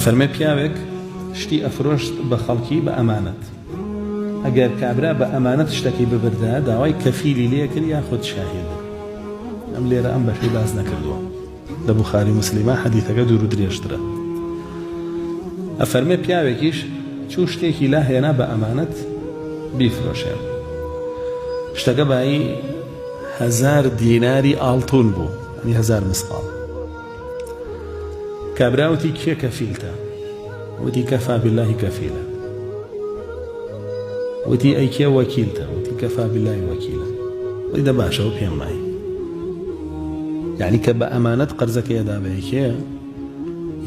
فەرمێ پیاوێک شتی ئەفرۆشت بە خەڵکی بە ئەمانەت ئەگەر کابرا بە ئەمانەت شتەکەی ببردایە داوای کەفیلی لێ کرد یاخود شاهید. ئەم لێرە ئەم بەشەی باس نەکردووە لە بوخاری موسلیما حەدیثەکە دوور و درێژترە. ئەفەرمێ پیاوێکیش چوو شتێکی لا هێنا بە ئەمانەت بیفرۆشێ. شتەکە بایی هەزار دیناری ئاڵتون بوو، یانی هەزار مسقاڵ. کابرا وتی کێ کەفیلتە؟ وتی کەفا باللە کەفیلە. وتی ئەی کێ وەکیلتە؟ وتی کەفا باللە وەکیلە. وتی دە باشە و پێم مای. یعنی کە بە ئەمانەت قەرزەکەی ئەدا بە یەکێ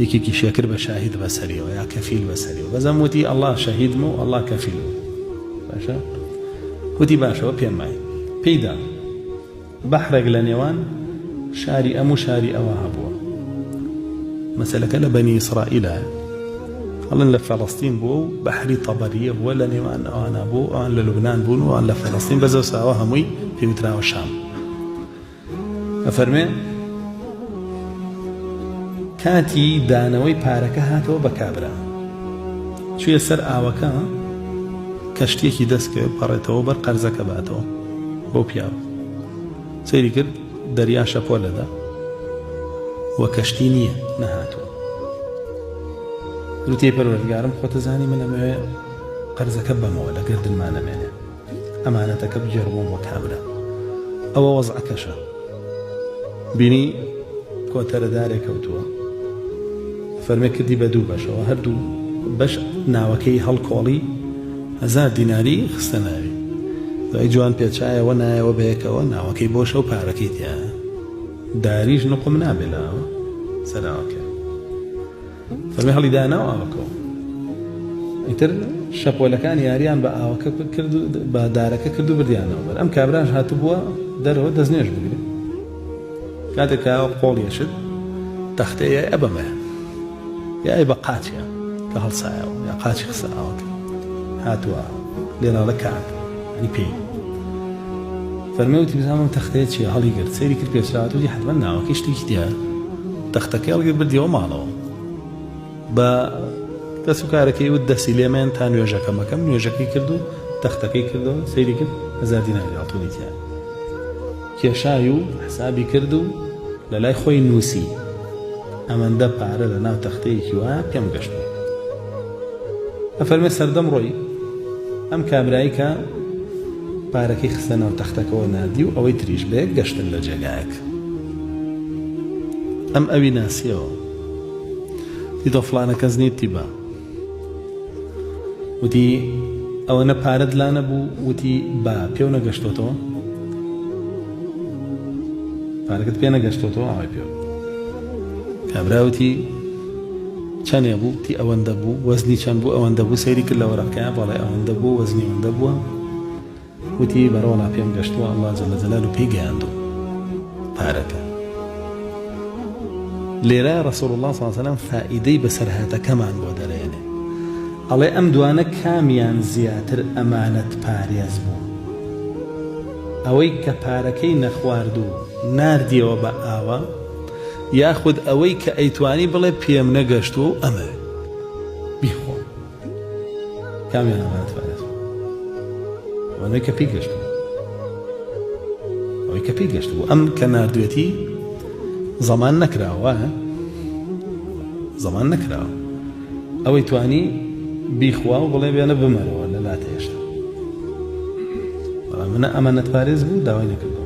یەکێکی شێکرد بە شاهید بەسەریەوە یا کەفیل بەسەریەوە بەزەم وتی ئەڵڵا شەهیدم و ئەڵڵا کەفیل باشە وتی باشەوە پێم مای پێیدا بەحرێک لە نێوان شاری ئەم و شاری ئەوە هەبووە. مەسەلەکە لە بەنی ئیسرائیلایە. ئەڵێن لە فەلەستین بووە و بەحری تەبەریە بووە لە نێوان ئەوانە بوو، ئەوان لە لوبنان بوون و ئەوان لە فەلەستین بەزەوساوە هەمووی پێی وتراوە شام. ئەفەرمێ کاتی دانەوەی پارەکە هاتەوە بە کابرا چوویە سەر ئاوەکە کەشتیەکی دەست کرد پەڕێتەوە بەر قەرزەکە باتەوە بەو پیاوە سەیری کرد دەریا شەپۆلەدا و کەشتی نییە نەهاتووە وتی پەروەردگارم خۆتە زانی من ئەمەوێ قەرزەکە بەمەوە لە گردنما نەمێنێ ئەمانەتەکە بگێڕمەوە بۆ کابرا ئەوە وەزعەکەشە بینی کۆتەرە دارێک کەوتووە فەرمێ کردی بە دوو بەشەوە هەردوو بەش ناوەکەی هەڵکۆڵی هەزار دیناری خستە ناوی دوای جوان پێچایەوە نایەوە بەیەکەوە ناوەکەی بۆشە و پارەکەی تیایە داریش نقم نابێ لە سەراوەکە فەرمی هەڵیدا ناو ئاوەکەوە ئیتر شەپۆلەکان یاریان بە ئاوەکە کرد و بە دارەکە کرد و بردیانەوە بەر ئەم کابراش هاتبووە دەرەوە دەستنوێژ بگرێ کاتێک کە قۆڵ یەشت تەختەیە ئەبەمە یای بە قاچە کە هەڵسایەوە یا قاچی خستە ئاوەکە هاتووە لێراڵە کعب ینی پێی فەرمی وتی بزانم ئەم تەختەیە چییە هەڵی گرت سەیری کرد پێچراوەتە وتی حەتمەن ناوەکەی شتێکی تیایە تەختەکەی هەڵگرت بردیەوە ماڵەوە بە کەس و کارەکەی وت دەستی لێمێن تا نوێژەکەم ئەکەم نوێژەکەی کرد و تەختەکەی کردەوە سەیری کرد هەزار دیناری ئاڵتونی تیایە کێشای و حسابی کرد و لە لای خۆی نووسی ئەمەندە پارە لە ناو تەختەیەکی وایە پێم گەشتووە ئەفەرمێ سەردەم ڕۆی ئەم کابرای کە پارەکەی خستە ناو تەختەکەوە ناردی و ئەوەی تریش بەیەک گەشتن لە جێگایەک ئەم ئەوی ناسیەوە وتی تۆ فڵانە کەس نیت تی با وتی ئەوەنە پارەت لا نەبوو وتی با پێو نەگەشتۆتەوە پارەکەت پێ نەگەشتۆتەوە ئاوای پێ کابرا وتی چەنێ بوو تی ئەوەندە بوو وەزنی چەند بوو ئەوەندە بوو سەیری کرد لە وەرەقەکەیا بەڵێ ئەوەندە بوو وەزنی ئەوەندە بووە وتی بەڕەوەڵا پێم گەشتووە اللە جل جلالە پێی گەیاندووم پارەکە لێرە رسول اللە صلی اللە علیه وسلم فائیدەی بەسەرهاتەکەمان بۆ دەرێنێ ئەڵێ ئەم دوانە کامیان زیاتر ئەمانەت پارێز بوو ئەوەی کە پارەکەی نەخوارد و ناردیەوە بە ئاوە یاخود ئەوەی کە ئەیتوانی بڵێ پێم نەگەشتووە و ئەمەوێ بیخۆم کامیان ئەمانەت پارێز بوو ئەوەی کە پێی گەشت بوو ئەوەی کە پێی گەشت بوو ئەم کە ناردوێتی زەمان نەکراوە زەمان نەکراوە ئەوەی توانی بیخوا و بڵێ بێنە بمەرەوە لە لاتە هێشتا بەڵام منە ئەمانەت پارێز بوو داوای نەکردەوە.